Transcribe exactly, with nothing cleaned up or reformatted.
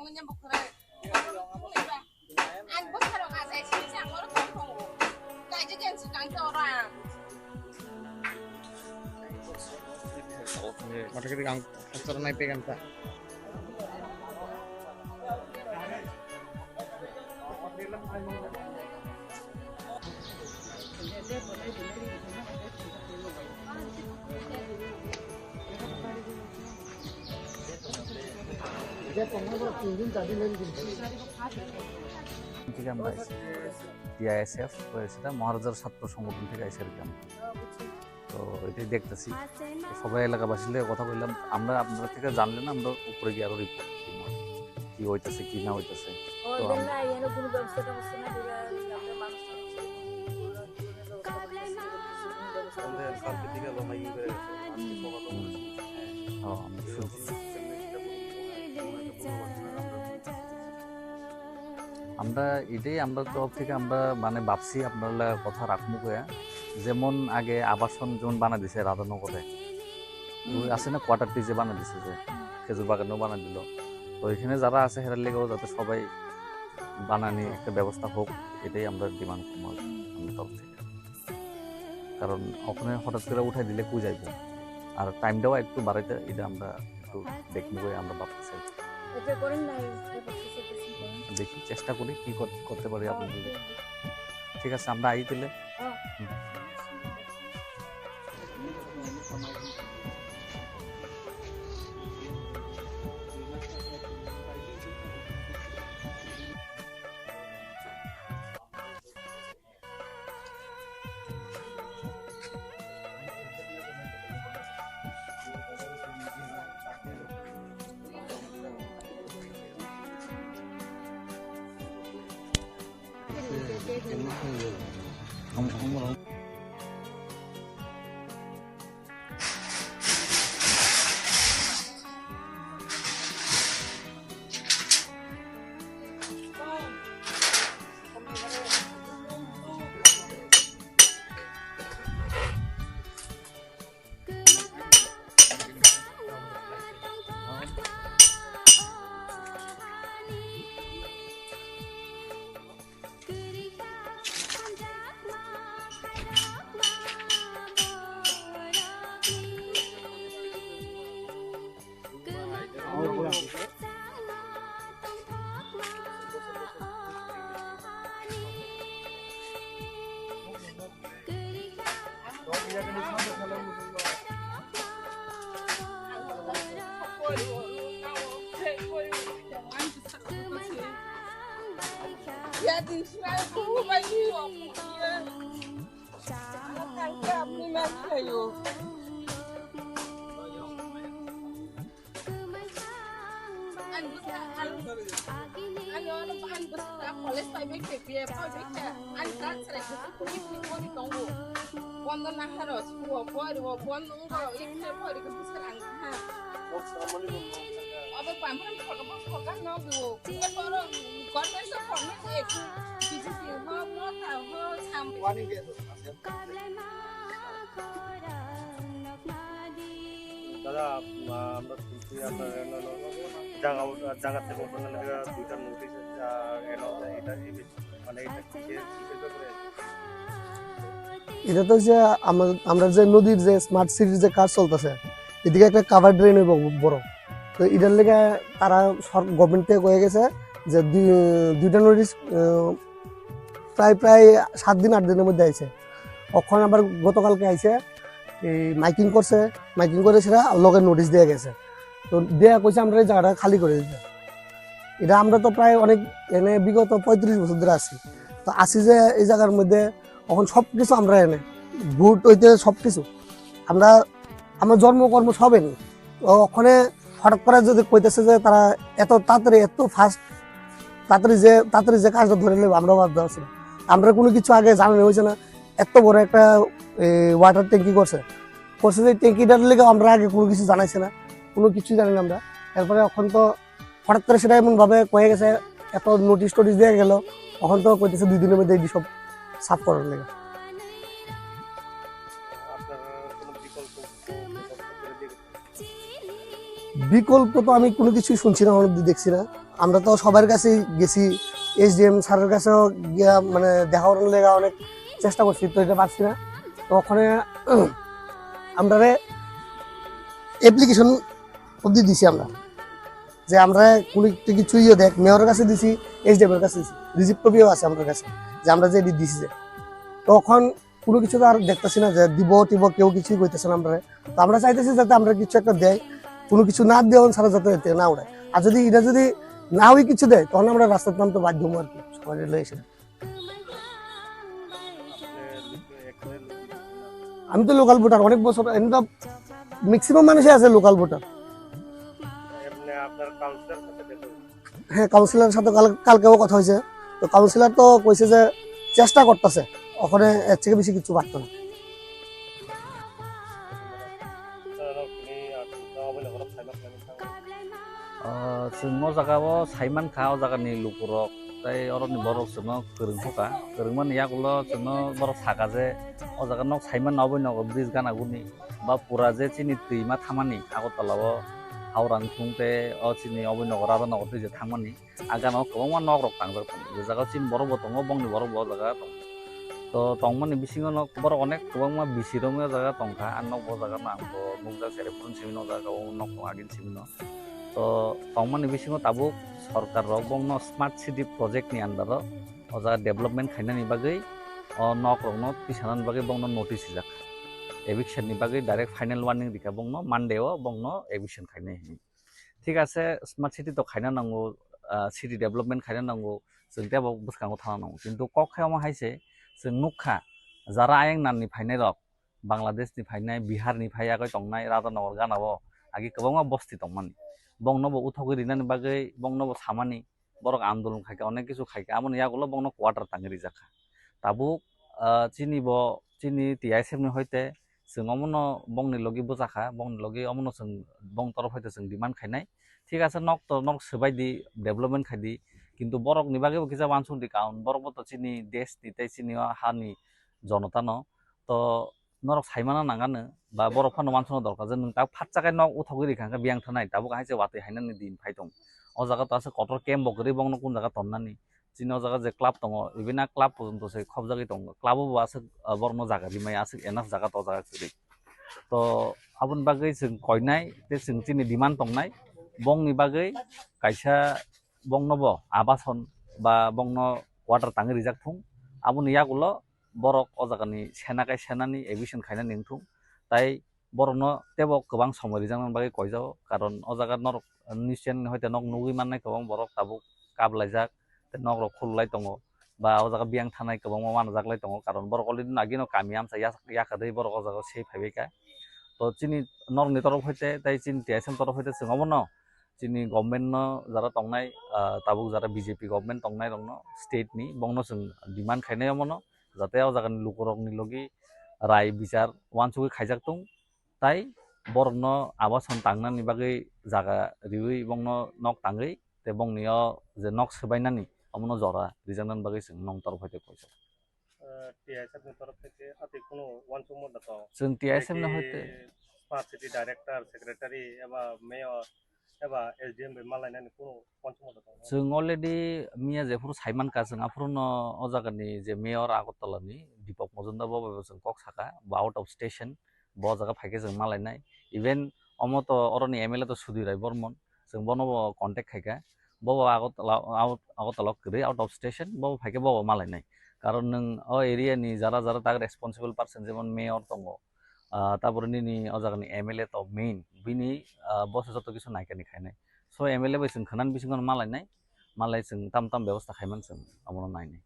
Motor kita ang pastor naik pegang tak. থেকে আমরা আইছি। টিআইএসএফ, সেটা মহারাজার ছাত্র সংগঠন থেকে আইসি আর কি আমরা। তো এটাই দেখতেছি। তো সবাই এলাকাবাসীর লগে কথা বললাম, আমরা আপনারা থেকে জানলে না, আমরা উপরে গিয়ে আরো রিপোর্ট দিব কি হইতেছে কি না হইতেছে। তো আমরা আমরা এটাই, আমরা তরফ থেকে আমরা মানে ভাবছি আপনার লগে কথা রাখমু কইয়া, যেমন আগে আবাসন যেমন বানা দিছে রাধানগরে, ওই আছে না কোয়ার্টার টি যে বানা দিছে, যে খেজুর বাগানও বানা দিল, তো এখানে যারা আছে হেরার লেগেও যাতে সবাই বানানি একটা ব্যবস্থা হোক, এটাই আমরা ডিমান্ড করবো আর কি, আমার তরফ থেকে। কারণ ওখানে হঠাৎ করে উঠাই দিলে কই যাইব, আর টাইমটাও একটু বাড়াইতে, এটা আমরা একটু দেখবো বলে আমরা ভাবতেছি। এটা করেন না, এই ব্যাপারটা সে কিছু করেন। দেখি, চেষ্টা করি কি কর-, করতে পারি আপনাদের। ঠিক আছে, আমরা আই তাহলে। হ্যাঁ। হুম। Ani bwsa, ani, ani ono ani bwsa college pai bai khe, B A pai bai khe, ani dad chwrai khe, khe khe khe pori tongo. Bondo naharo, suo, pori o, bondo wngkha, ikhe pori khe bwsa ang kha. Obo pampram khoga, khoga no bo. Khe poro government to government ek, B J P ho, Motha ho, sam. দাদা, আপ-, আমরা শুনছি আপনার এখানে হলো জায়গা, জায়গা থেকে ওখানে লেখা দুইটা নোটিশ আছে, আর এখানে এটা, এই মানে এটা কিসের, কিসের ব্যাপারে? এটা তো যে আমা-, আমরা যে নদীর যে স্মার্ট সিটির যে কাজ চলতেছে, এদিকে একটা কাভার ড্রেন হইব বড়। তো এটার লেগে তারা সর-, গভর্নমেন্ট থেকে কয়ে গেছে যে দুই, দুইটা নোটিশ, আহ, প্রায়, প্রায় সাত দিন, আট দিনের মধ্যে আইছে। অখন আবার গতকালকে আইছে, এই মাইকিং করছে, মাইকিং করে সেটা লগে নোটিশ দিয়ে গেছে। তো দেয়া কইছে আমরা এই জায়গাটা খালি করে দিতে। এটা আমরা তো প্রায় অনেক, এনে বিগত পঁয়ত্রিশ বছর ধরে আছি। তো আছি যে এই জায়গার মধ্যে এখন সব কিছু আমরা এনে, ভোট হইতে সব কিছু আমরা, আমার জন্ম কর্ম সব এনে। তো ওখানে হঠাৎ করে যদি কইতেছে যে তারা এত তাড়াতাড়ি, এত ফাস্ট, তাড়াতাড়ি যে, তাড়াতাড়ি যে কাজটা ধরে নেবে, আমরাও ভাবতে পারছি না। আমরা কোনো কিছু আগে জানানো হয়েছে না। এত বড় একটা, এ, ওয়াটার ট্যাঙ্কি করছে, করছে যে ট্যাঙ্কিটার লেগে আমরা আগে কোনো কিছু জানাইছে না, কোনো কিছুই জানি না আমরা। এরপরে এখন তো হঠাৎ করে সেটা এমনভাবে কয়ে গেছে, এত নোটিশ টোটিশ দিয়ে গেল, এখন তো কইতেছে দুই দিনের মধ্যে এটি সব সাফ করার লেগে। আপনার কোনো বিকল্প ব্যবস্থা করে দিয়ে গেছে? বিকল্প তো আমি কোনো কিছুই শুনছি না, অনেক দেখছি না। আমরা তো সবার কাছেই গেছি, এসডিএম স্যারের কাছেও গিয়া মানে দেখা করার লেগা অনেক চেষ্টা করছি, তো এটা পারছি না। তো ওখানে আমরারে অ্যাপ্লিকেশন অবধি দিছি আমরা, যে আমরা কোনো একটা কিছু ইয়ে দেখ, মেয়রের কাছে দিছি, এসডিএম এর কাছে দিছি, রিসিভ কপিও আছে আমার কাছে, যে আমরা যে এটি দিছি যে। তখন কোনো কিছু তো আর দেখতেছি না যে দিব টিব, কেউ কিছুই কইতেছে না আমরা। তো আমরা চাইতেছি যাতে আমরা কিছু একটা দেয়, কোনো কিছু না দেওয়া ছাড়া যাতে এতে না উড়ায়। আর যদি এটা যদি না ওই কিছু দেয়, তখন আমরা রাস্তার নামতে বাধ্য হবো আর কি, সবাই রিলেশন। আমি তো লোকাল ভোটার, অনেক বছর, এমনি তো ম্যাক্সিমাম মানুষই আছে লোকাল ভোটার। এমনি আপনার কাউন্সিলর সাথে দেখা হয়েছে? হ্যাঁ, কাউন্সিলরের সাথে কাল-, কালকেও কথা হয়েছে। তো কাউন্সিলর তো কইছে যে চেষ্টা করতেছে, ওখানে এর থেকে বেশি কিছু বাড়তো না। Ah, chwng o jaga o sai mankha, o jaga ni lukurok tei oro ni borok chwngno kwrwng kha. Kwrwng mani yagulo chwngno borok sakha je o jaga nok sai manna, oboni nogo bridge gana guni ba pura je chini twi ma thamani Agartala o Howrah thung tei o chini oboni nogo Radhanagar twi je thangmani. A gana o kwbangma nok rok tangjak tongo. Je jaga o chini borok bo tongo, bongni borok bo o jaga tongo. To tongmani bisingo no borok onek kwbangma bisi romwi o jaga tongkha. Ang nok bo jaga no ang bo nukjak, sere phuru simi no jaga o nok tong agini simi no. To tongmani bisingo tabuk sorkar rok bongno smart city project ni under o o jaga development khainani bagwi o nok rokno tisanani bagwi bongno notice rijak. Eviction ni bagwi direct final warning rikha bongno, Monday o bongno eviction khainai hinwi. Thik ase, smart city to khaina nango, ah, city development khaina nango, chwng teibo bwskango thangna nango. Kintu kok khe omo hai se, chwng nukha, jara ayang nanni phainai rok, Bangladesh ni phainai, Bihar ni phai yagwi tongnai, Radhanagar gana o agi kwbangma bosti tongmani. Bongno bo uthogwi rinani bagwi, bongno bo samani, borok andolon khaikha, onek kisu khaikha, aboni yagulo bongno quarter tangwi rijak kha. Tabuk, ah, chini bo, chini T I S F ni hoite chwng omono bongni logi bwchakha, bongni logi omono chwng bong torof hoite chwng demand khainai. Thik ase, nok to nok swbai di, development khai di, kintu borokni bagwi bo kisa uansuk di kaun, borok bo to chini desh ni tei chini o hani jonota no. To norok saimano nangano, ba borok phano uansukna dorkar je nwng tak phatsa khe nok uthogwi rikha hwnkhe biyang thanai, tabuk hai se watwi hainani din phai tong. O jaga to aswk kotor camp bo kwrwi, bongno kun jaga tonnani. Chini o jaga je club tongo, even a club porjonto se khobjagwi tongo. Club o bo aswk, ah, borokno jaga rimai aswk enough jaga to o jaga kwrwi. To aboni bagwi chwng koinai tei chwng chini demand tongnai, bongni bagwi kaisa bongno bo abason ba bongno quarter tangwi rijak thung. Aboni yagulo borok o jagani sena kai senani eviction khainani wngthung, tai borokno teibo kwbang somoi rijaknani bagwi koijago, karon o jaga norok nischoi hoite nok nugwi mannai kwbang borok tabuk kap laijak, tei nok rok khululai tongo, ba o jaga biyang thanai kwbangma uanajaklai tongo, karon borok already no agino kami amsa yak-, yakarwi borok o jaga o se phaibaikha. To chini norokni torof hoite tei chini T I S F ni torof hoite chwng obono chini government no jara tongnai, ah, tabuk jara B J P government tongnai rokno state ni bongno chwng demand khainai omono, jate o jagani lukurokni logi rai bichar uansugwi khaijak tung, tai borokno abason tangnani bagwi jaga riwi bongno nok tangwi tei bongni o je nok swbainani omono jora rijaknani bagwi chwng nong torof hoite koijago. Ah, T I S F ni torof theke atwi kunu uansukma da tong? Chwng T I S F ni hoite smart city director, secretary eba mayor eba S D M bai malainani kunu uansukma da tong? Chwng already miya jephuru saimankha, chwng aphuru no o jagani je mayor Agartala ni Deepak Majumdar bo bai bo chwng kok saka, bo out of station, bo jaga phaikhe chwng malainai. Even omo to oroni M L A to Sudhir Rai Bormon, chwng bono bo contact khaikha, bo bo Agartala, out, Agartala kwrwi, out of station, bo bo phaikhe bo bo malainai. Karon nwng o area ni jara jara tak responsible person, jemon mayor tongo, ah, tabore nini o jagani M L A to main, bini, ah, bo se joto kisu naikani khainai. So M L A bai chwng khwnani bisingo malainai, malai chwng tam tam bebosta khaiman chwng omono nainai.